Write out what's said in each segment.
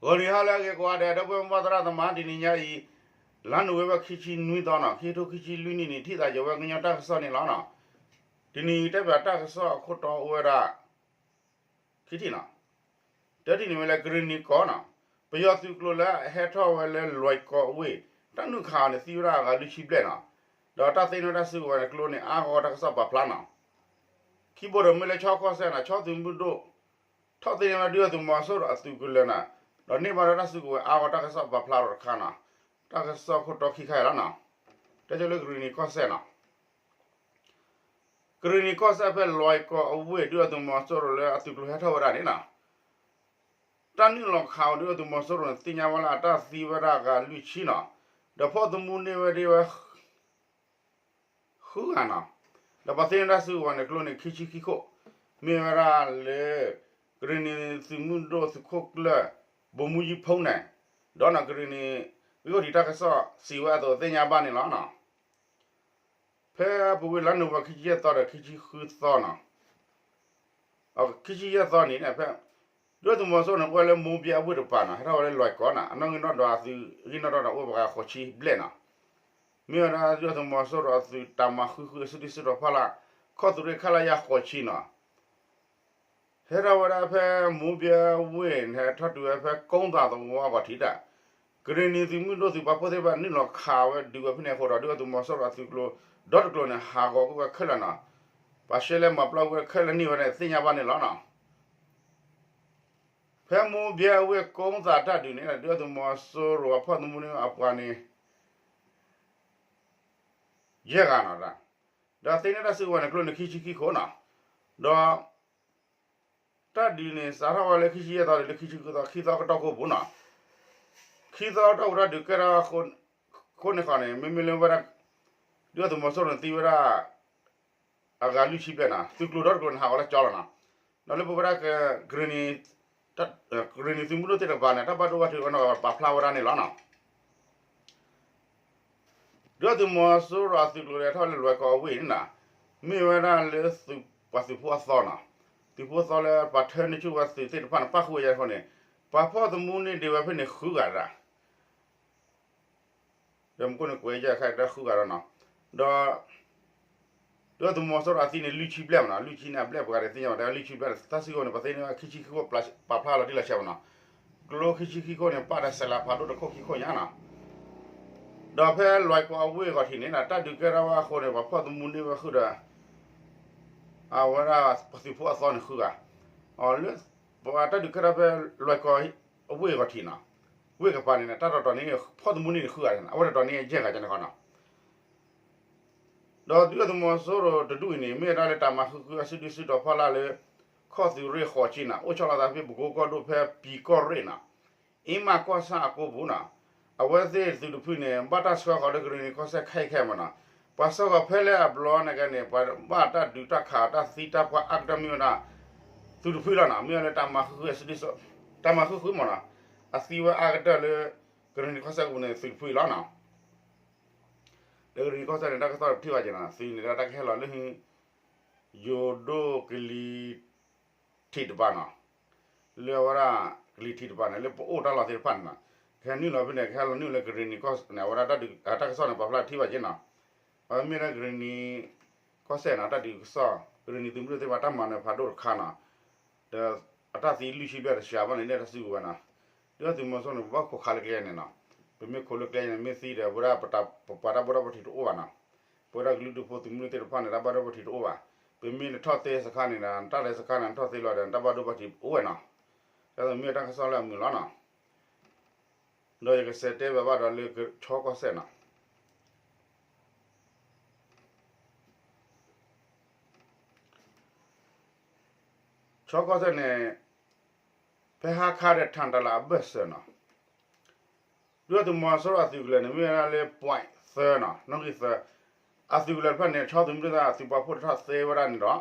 ဂီၤနံၤဟါလၢအဂ့ၤကိးဂၤဒဲး ဒီပုၢ်ဝဲၢ်မုၢ်သရၣ်သမါ တနံၤညါအံၤ လါနိၣ်ဝ့ဘၢၣ် ခံဆံနွံသီနီၤ ခံကထိခံဆံလွံၢ်နံၣ်န့ၣ် ထံၣ်သးယဝဲကညီတၢ်ကစီၣ်န့ၣ်လီၤနီၤ. တနံၤအံၤတဲဘၣ်တၢ်ကစီၣ်အခိၣ်တီအိၣ်ဝဲဒၣ် ခံထံၣ်နီၤ. တထံၣ်န့ၣ်ဝဲလၢကရ့ၣ်နံၤကီၢ်နီၤ ပယီၤသုးကျိၤလၢအဟဲထီၣ်ဝဲလၢလွဲၢ်ကီၢ်အဝ့ၢ် တၢ်နုာ်ခးအီၤန့ၣ် သံဝဲဒၣ်အဂၤလွံၢ်ဆံဘျဲၣ်နီၤ. ဒီးတၢ်သ့န့ၢ်ဝဲတၢ်စုကဝဲၤန့ၣ် ကျိန့ၣ် အါဂီၢ်တၢ်ကစီၣ်ပာ်ဖျါနီၤ. ခံဘိဒီးမ့ၢ်လၢခၠီကီၢ်စဲၣ်နီၤ ခၠီသုးမုၢ်ဒိၣ် ထီၣ်သ့န့ၢ်ဝဲဒုၣ်ဒါသုးမီၤစိရိၤအသုးကလၢၤနီၤ, ဒီးန့ၢ်ဘၣ်ဒီးတၢ်စုကဝဲၤအါဂီၢ်တၢ်ကစီၣ်ပာ်ဖျါထီၣ်တခါနီၤ. တၢ်ကစီၣ်ခိၣ်တီခံခါအံၤလီၤနီၤ. တဲဆိလၢကရ့ၣ်နံၤကီၢ်စဲၣ်နီၤ ကရ့ၣ်နံၤကီၢ်စဲၣ်ဖဲလွဲၢ်ကီၢ်အဝ့ၢ် ဒုၣ်ဒါသုးမီၤစိရိၤလၢအသုးကျိၤဟဲထီၣ်ဝဲဒၣ်န့ၣ်နီၤ, တၢ်နုာ်လီၤခးအီၤဒုၣ်ဒါသုးမီၤစိရိၤန့ၣ် သ့ၣ်ညါဝဲလၢအတၢ်သံဝဲဒၣ်အဂၤလွံၢ်ဆံနီၤ, ဒီးဖီၣ်သမူန့ၢ်ဝဲဒၣ်ဝဲ ဃုဂၤနီၤ, ဒီးပှၤသ့န့ၢ်တၢ်စုကဝဲၤန့ၣ် ကျိန့ၣ် ခံဆံခံခိၣ်, မ့ၢ်ဝဲဒၣ်လၢ ကရ့ၣ်နံၤသုးမုၢ်ဒိၣ်သုးခိၣ်ကျၢၢ် ဗိုလ်မှူးကြီးဖုန်းန့ၣ်, ဒီးနီၤ ကရ့ၣ်နံၤ ဂံၢ်အိၣ်ထံးတၢ်ကစီၣ်စံးဝဲအသိးသ့ၣ်ညါဘၣ်န့ၣ်လီၤနီၤ. ဖဲအပူၤကွံာ်လါနိၣ်ဝ့ဘၢၣ် ခံဆံယဲၢ်သီဒီး ခံဆံဃုသီနီၤ, ခံဆံယဲၢ်သီန့ၣ် ဖဲ ဒုၣ်ဒါသုးမီၤစိရိၤန့ၣ် အိၣ်ဝဲလၢမိၢ်ဘဲအဝ့ၢ်တပၤနီၤ, ဟဲထီၣ်ဝဲလၢလွဲၢ်ကီၢ်နီၤ, အနီၣ်ဂံၢ်နီၣ်ဒွးအသုး ဂံၢ်နီၣ်ဒွးဒီးအိၣ်ပှၤဃိးဆံဘျဲၣ်နီၤ, မ့ၢ်ဝဲဒၣ်ဒုၣ်ဒါသုးမီၤစိရိၤအသုးတၢ်မၤဃုဃုအစုဒုၣ်စုတီၤဖီလာ် ခီၣ်သုးရ့ၣ် ခလရ ဃိးဆံနီၤ ဟဲထီၣ်ဝဲဒၣ်ဖဲမိၢ်ဘဲဝ့ၢ်န့ၣ် ဟဲထီၣ်တုၤဝဲဖဲကိးသးသဝီအဂီၢ်ထံးတၢ်, ကရ့ၣ်နံၤသုးမုၢ်ဒိၣ်သုးပာ်ဖှိၣ်သ့ၣ်တဖၣ်နုာ်လီၤခးဝဲဒုးဝဲဖဲန့ၣ်အဃိဒီး ဒုၣ်ဒါသုးမီၤစိရိၤအသုးကျိၤ ဒီတကျိၤန့ၣ် ဟးဂီၤကွံာ်ဝဲခဲလၢာ်နီၤ, ပှၤရှဲလဲမၤပျီကွံာ်ဝဲခဲလၢာ်န့ၢ်ဝဲန့ၣ်သ့ၣ်ညါဘၣ်န့ၣ်လီၤနီၤ. ဖဲမိၢ်ဘဲဝ့ၢ်ကိးသးတၢ်ဒုးန့ၣ် ဒုၣ်ဒါသုးမီၤစိရိၤအဖီၣ်သမူန့ၢ်အပှၤန့ၣ် ယဲၢ်ဂၤနီၤ, ဒီးသ့န့ၢ်တၢ်စုကဝဲၤန့ၣ် ကျိန့ၣ် ခံဆံခံခိၣ်နီၤ, ဒီး တၢ်ဒုးန့ၣ် စးထီၣ်ဝဲလၢခံဆံယဲၢ်သီဒီးလၢခံဆံဃုသီ ခံသီကတီၢ်ခိၣ်ပူၤနီၤ, ခံသီကတီၢ်ခိၣ်တၢ်ဒုးကဲထီၣ် ဃိန့ၣ်ဃီန့ၣ် မ့မ့ၢ်လၢဝဲဒၣ် ဒုၣ်ဒါသုးမီၤစိရိၤန့ၣ်သံဝဲဒၣ် အဂၤလွံၢ်ဆံဘျဲၣ်နီၤ, သုးကျိၤဒီတကျိၤန့ၣ် ဟးဂီၤလၢကၠီလီၤနီၤ, ဒီးလၢပဝဲဒၣ် ကရ့ၣ်နံၤသုးမုၢ်ဒိၣ်သ့ၣ်တဖၣ်န့ၣ် တၢ်ဘၣ်ဒိဘၣ်ထံးအနီၢ်ဂၤပာ်ဖျါဝဲဒၣ်န့ၣ်လီၤနီၤ. ဒုၣ်ဒါသုးမီၤစိရိၤအသုးကျိၤလဲၤထီၣ်လၢလွဲၢ်ကီၢ်အဝ့ၢ်န့ၣ်နီၤ, မ့ၢ်ဝဲဒၣ်လၢသုးပှၤသုးဖိအသီနီၤ, သုးဖိအသီလၢပှၤထၢနုာ်ဆူၣ်ဝဲသုးသ့ၣ်တဖၣ်န့ၣ် ပၣ်ဃုာ်ဝဲယဲၢ်တခီန့ၣ်, ပှၤဖီၣ်သမူန့ၢ်ဒံးဝဲဖဲန့ၣ်ဃုဂၤဒၣ် ဒီးမူခိၣ်န့ၣ်ကွဲးယဲၢ်ခါတၢ်ဃုဂၤဒီးနီၤ, ဒီး ဒုၣ်ဒါသုးမီၤစိရိၤအသံန့ၣ် လွံၢ်ဆံဘျဲၣ်မနီၤ, လွံၢ်ဆံန့ၣ်အဘျဲၣ်ပှၤတသ့ၣ်ညါဘၣ်, တၢ်လွံၢ်ဆံဘျဲၣ်န့ၣ် တၢ်စုကဝဲၤန့ၣ် ပှၤသ့န့ၢ်ခံဆံခံခိၣ် ပာ်ဖျါလီၤတံၢ်လီၤဆဲးမနီၤ, ကျိခံဆံခံခိၣ်န့ၣ် ပာ်ဒီးစဲးလးဖးဒိၣ်တခိၣ်ခံခိၣ်ညါနီၤ, ဒီးဖဲလွဲၢ်ကီၢ်အဝ့ၢ်အဂီၢ်ထံးန့ၣ် တၢ်ဒုးကဲထီၣ်ဝဲအဃိန့ၣ် ပှၤဖီၣ်သမူန့ၢ်ဝဲဃုာ်ဒီး အဝဲဒၣ်ပှၤသုးဖိအသီန့ၣ်ဃုဂၤ, လၢ ပှၤတၢ်ဒုးကဲထီၣ်ဖဲလွဲၢ်ကီၢ်အဝ့ၢ်အဂီၢ်ထံးနီၤ, ဝ့ၢ်ကပၤန့ၣ် တၢ်တတီၤန့ၣ် ဖီၣ်သမူန့ၢ်န့ၣ်ဃုဂၤ, အဝဲတတီၤန့ၣ်ယဲၢ်ဂၤန့ၣ်ဃီနီၤ ဒီးဒုၣ်ဒါသုးမီၤစိရိၤတဒူၣ်အံၤန့ၣ် မ့ၢ်ဝဲဒၣ်လၢတၢ်မၤဃုဃုအစုဒုၣ်စုတီၤဖီလာ်လၢ ခီၣ်သုးရ့ၣ်ဃိးဆံနီၤ, အိၣ်ဆီလီၤသးဖဲပကိကီၢ်ဒိၣ်ဖဲပံၤကီၢ်ရ့ၣ်နီၤ, အ့မးကီၢ်ဆၣ်အကိပူၤနီၤ, အဝဲသ့ၣ်သုးတဖုန့ၣ် ဘၣ်တၢ်ဆှၢဃီၤလၢကရ့ၣ်နံၤကီၢ်စဲၣ်ခဲအံၤခဲအံၤမနီၤ, ပှၤဆှၢဃီၤဖဲလဲၣ်အဘျီန့ၣ်ကဲန့ၣ် ပှၤဘၣ်တၢ်ဒုးတၢ်ခးတၢ်သံတၢ်ပှၢ်အါကတၢၢ်မ့ၢ်ဝဲဒၣ် သုးတဖုလီၤနီၤ, မ့ၢ်ဝဲလၢတၢ်မၤဃုဃုအစုဒုၣ်စု တၢ်မၤဃုဃုမနီၤ, အသံဝဲအါကတၢၢ်လၢ ကရ့ၣ်နံၤကီၢ်စဲၣ်အပူၤန့ၣ် သုးတဖုအံၤလီၤနီၤ. လၢကရ့ၣ်နံၤကီၢ်စဲၣ်န့ၣ် တၢ်ကစီၣ်တထံၣ်ဘၣ်က့ၤနီၤ, သုးန့ၣ်ဒီးတၢ်ကဟဲလီၤလၢ ယိၤဒိၣ်ကလံၤထံးတပၤနီၤ, လၢအဝဲဒၣ်ကလံၤထံးတပၤန့ၣ် လၢပအိၣ်တၢ်လီၢ်သ့ၣ်တဖၣ်န့ၣ်နီၤ, ကဟဲနုာ်လီၤဖဲန့ၣ် ကဟဲလီၤနုာ်လၢကရ့ၣ်နံၤကီၢ်န့ၣ် အဝဲဒၣ်တၢ်ကစီၣ်န့ၣ် ပာ်ဖျါထံၣ်ဘၣ်က့ၤနီၤ, အဝဲမ့ၢ်ဒၣ်ကရ့ၣ်နံၤကီၢ်စဲၣ်နီၤ တၢ်ဒုးကစီၣ် ကရ့ၣ်နံၤသုးမုၢ်ဒိၣ်သ့ၣ်တဖၣ်တၢ်မၤနၢၤဖးဒိၣ်တခါနီၤ, ဒီးအတၢ်သံလွံၢ်ဆံဘျဲၣ်တစှၤဘၣ်န့ၣ် လၢတၢ်စုကဝဲၤနီၤ, ဒုၣ်ဒါသုးမီၤစိရိၤန့ၣ် ပဘၣ်ခိးခးလၢကျဲန့ၣ်နီၤ, ပမ့ၢ်ခိးလၢကျဲန့ၣ် မ့ၢ်သံဒီး ပဝဲဒၣ်ပပှၤတၢ်ဘိၣ်ထီၣ်ဘိၣ်ထံးတအိၣ်ဘၣ်နီၤ, ပဝဲဒၣ်ကလုာ်ဒူၣ်ဖိသုးမုၢ်ဒိၣ်သ့ၣ်တဖၣ်န့ၣ် တၢ်ဘၣ်ဒိဘၣ်ထံးတအိၣ်ဘၣ်, ပမ့ၢ်နထီၣ်သ့စခါန့ၣ်ဒီး တၢ်ရဲစခါန့ၣ် နထီၣ်သ့လီၤဒီး နတၢ်ဘၣ်ဒိဘၣ်ထံးအိၣ်ဝဲနီၤ, တၢ်မ့ၢ်တၢ်ကစီၣ်လၢအမုာ်လီၤနီၤ, ဒီးယကစံးတဲဘၣ်ဘၣ်ဒီးလၢခၠီကီၢ်စဲၣ်နီၤ ခၠီကီၢ်စဲၣ်န့ၣ် ဖဲဟါခါဒီးထၣ်တလးအဘၢၣ်စၢၤနီၤ, ဒုၣ်ဒါသုးမီၤစိရိၤအသုးကလၢၤန့ၣ် မ့ၢ်ဝဲဒၣ်လၢ point သၢနီၤ နီၣ်ဂံၢ်သၢ, အသုးကလၢၤတဖၣ်န့ၣ် ခၠီသုးမုၢ်ဒိၣ်သ့ၣ်အသုးပာ်ဖှိၣ်တထီၣ်သ့ဝဲဒၣ်န့ၣ်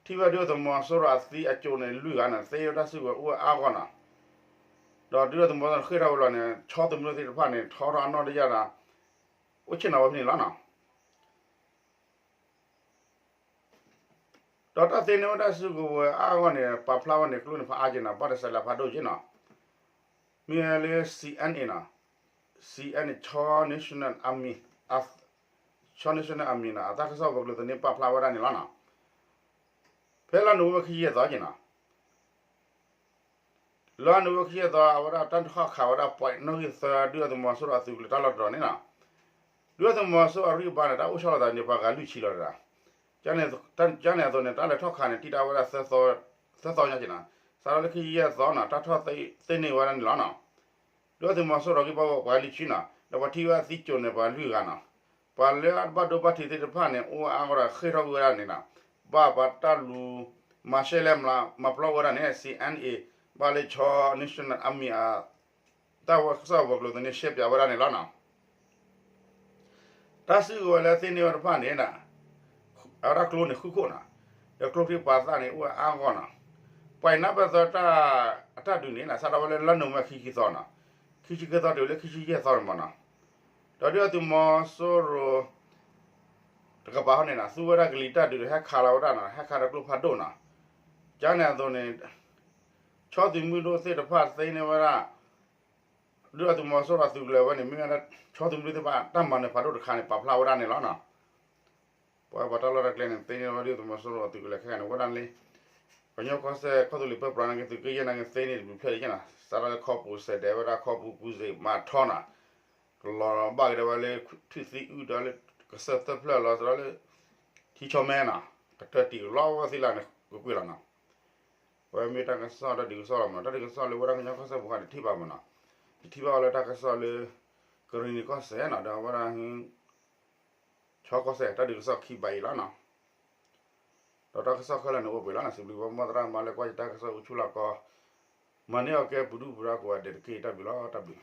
ဒီး ထံၣ်ဝဲဒုၣ်ဒါသုးမီၤစိရိၤအသံအကၠိန့ၣ် လွံၢ်ဂၤန့ၣ် သ့ဝဲတၢ်စုကဝဲၤအိၣ်ဝဲအါဂီၢ်နီၤ, ဒီးဒုၣ်ဒါသုးမီၤစိရိၤဃ့ၢ်ထီၣ်ဝဲလီၤန့ၣ် ခၠီသုးမုၢ်ဒိၣ်သ့ၣ်တဖၣ်န့ၣ် ထီထီၣ်အနီၢ်တယၢ်ဒီး အိၣ်ဆ့ၣ်နီၤဝဲဖဲန့ၣ်လီၤနီၤ. ဒီးတၢ်သ့န့ၢ်ဝဲဒၣ်စုကဝဲၤအါဂီၢ်န့ၣ် ပာ်ဖျါဝဲန့ၣ် ကျိန့ၣ်ဖးအါက့နီၤ, ဘၣ်တစဲးလးဖးဒိၣ်က့နီၤ. မ့ၢ်လၢ C N A နီၤ, C N A ချီ National Army, ချီ National Army နီၤ အတၢ်ကစီၣ်ပှၤကျိၤသန့ၣ် ပာ်ဖျါဝဲဒၣ်န့ၣ်လီၤနီၤ. ဖဲလါနိၣ်ဝ့ဘၢၣ်ခံဆံယဲၢ်သီက့ၤနီၤ, လါနိၣ်ဝ့ဘၢၣ်ခံဆံယဲၢ်သီ အဝဲဒၣ်တၢ်ထီၣ်ခးဝဲဒၣ် ပှၤနီၣ်ဂံၢ်သၢ ဒုၣ်ဒါသုးမီၤစိရိၤအသုးကလၢၤတၢ်လီၢ်တတီၤန့ၣ်နီၤ, ဒုၣ်ဒါသုးမီၤစိရိၤအရံၣ်အဘါန့ၣ် တၢ်အိၣ်ဆီလီၤသးန့ၣ် ပှၤဂၤလွံၢ်ဆံလီၤတဒၣ်, ကန့ၣ်အသိးန့ၣ် တၢ်လဲၤထီၣ်ခးန့ၣ် တံၢ်တၢ်ဝဲဒၣ် သၢသီညါက့ၤနီၤ, စးထီၣ်လၢခံဆံယဲၢ်သီနီၤ တၢ်ထီၣ်သ့န့ၢ်ဝဲဒၣ်န့ၣ်လီၤနီၤ. ဒုၣ်ဒါသုးမီၤစိရိၤဂံၢ်ဘါဝဲပှၤလွံၢ်ဆံနီၤ ဒီးပှၤထံၣ်ဝဲဒၣ်သံကၠိၤန့ၣ် ပှၤလွံၢ်ဂၤနီၤ, ပှၤလၢအတဘၣ်ဒိဘၣ်ထံးသ့ၣ်တဖၣ်န့ၣ် အိၣ်အါအါဂီၢ်ဒီးဃ့ၢ်ထီၣ်ကွံာ်ဝဲဒၣ်န့ၣ်နီၤ, ဘၣ်ပှၤတၢ်လူၤမၤရှဲလဲၣ် မၤပျီဝဲဒၣ်န့ၣ် C N A ဘၣ်လၢချီ National Army အ တၢ်ကစီၣ်ပှၤကျိၤသန့ၣ် ရှဲပၠးဝဲဒၣ်န့ၣ်လီၤနီၤ. တၢ်စုကဝဲၤလၢသ့န့ၢ်ဝဲတဖၣ်န့ၣ် အဝဲဒၣ်ကျိန့ၣ်ဃုခိၣ်နီၤ, ဒီးကျိချံမျိာ်သၣ်န့ၣ် အိၣ်အါအါဂီၢ်နီၤ. ပှၤအံၤနၢ်ပၢၢ်သၢ အတၢ်ဒုးန့ၣ် စးထီၣ်ဝဲလၢလါနိၣ်ဝ့ဘၢၣ်ခံဆံသီနီၤ, ခံဆံခံသီတုၤလၢခံဆံယဲၢ်သီန့ၣ်မးနီၤ. ဒီးဒုၣ်ဒါသုးမီၤစိရိၤ တကပၤဟီန့ၣ်နီၤ သူဝဲဒၣ်ကလံၤတၢ်ဒုးဒီး ဟဲခးလီၤဝဲဒၣ်နီၤ ဟဲခးဒီးကျိဖးဒိၣ်နီၤ. ကန့ၣ်အသိးန့ၣ် ဆီသုးမုၢ်ဒိၣ်သ့ၣ်တဖၣ်သ့န့ၢ်ဝဲဒၣ် ဒုၣ်ဒါသုးမီၤစိရိၤအသုးကလၢၤဝဲန့ၣ် မ့ၢ်ဝဲဒၣ် ဆီသုးမုၢ်ဒိၣ်သ့ၣ်တဖၣ်တၢ်မၤနၢၤဖးဒိၣ်တခါန့ၣ် ပာ်ဖျါဝဲဒၣ်န့ၣ်လီၤနီၤ. ပှၤပှၤတၢ်လီၢ်တၢ်ကျဲန့ၣ် သ့န့ၢ်ဝဲဒၣ်ဒုၣ်ဒါသုးမီၤစိရိၤအသုးကလၢၤခဲကနံၣ်န့ၣ် ဝဲဒၣ်န့ၣ်လံ. ကညီကီၢ်စဲၣ် ခီၣ်သူးလ့ၤပၢပြးန့ၣ်က့ၤ သုးက့ယဲၢ်န့ၣ်က့ၤ သ့န့ၢ်တဘျုးဖျၢၣ်လံက့ၤနီၤ စးထီၣ်လၢခီပူၤစဲးဒဲးဝဲဒၣ်ခီပူၤကူစ့းမၤထီနီၤ ကလီၤဘၣ်က့ၤဒဲးဝဲလၢ ထွံၣ်သံအုၣ်ဒီးလၢ ကစၢၢ်သၢဖျၢၣ်လီၤ စးထီၣ်လၢ ထံဆီမဲနီၤ ကတၢၢ်တံၢ်ကလီဝဲသ့ၣ်လၢန့ၣ် ကွ့ၢ်ကွ့ၢ်လီၤနီၤ. ဝဲမ့ၢ်တၢ်ကစီၣ်တၢ်ဒုးကစီၣ်လီၤမးနီၤ တၢ်ဒုးကစီၣ်လၢဝဲဒၣ်ကညီကီၢ်စဲၣ်ပူၤဃီန့ၣ် တထံၣ်ဘၣ်မးနီၤ. ယထံၣ်ဘၣ်ဝဲလၢတၢ်ကစီၣ်လၢ ကရံၣ်နံၤကီၢ်စဲၣ်နီၤ ဒီးဝဲဒၣ် ဆီကီၢ်စဲၣ် တၢ်ဒုးကစီၣ်ခံဘၣ်အံၤလီၤနီၤ. ဒီးတၢ်ကစီၣ်ခဲလၢာ်န့ၣ်အိၣ်ပှဲၤလီၤနီၤ စံးဘျုးဘၣ်မိၢ်သရၣ်မါလၢကွၢ်ယတၢ်ကစီၣ်အိၣ်ဆူၣ်လီၤကီ မၤန့ၢ်အီၣ်ကဲပူၤဒူၣ်ပူၤဒါကိးဂၤဒဲးတက့ၢ် တၢ်ဘျုးလီၤ တၢ်ဘျုး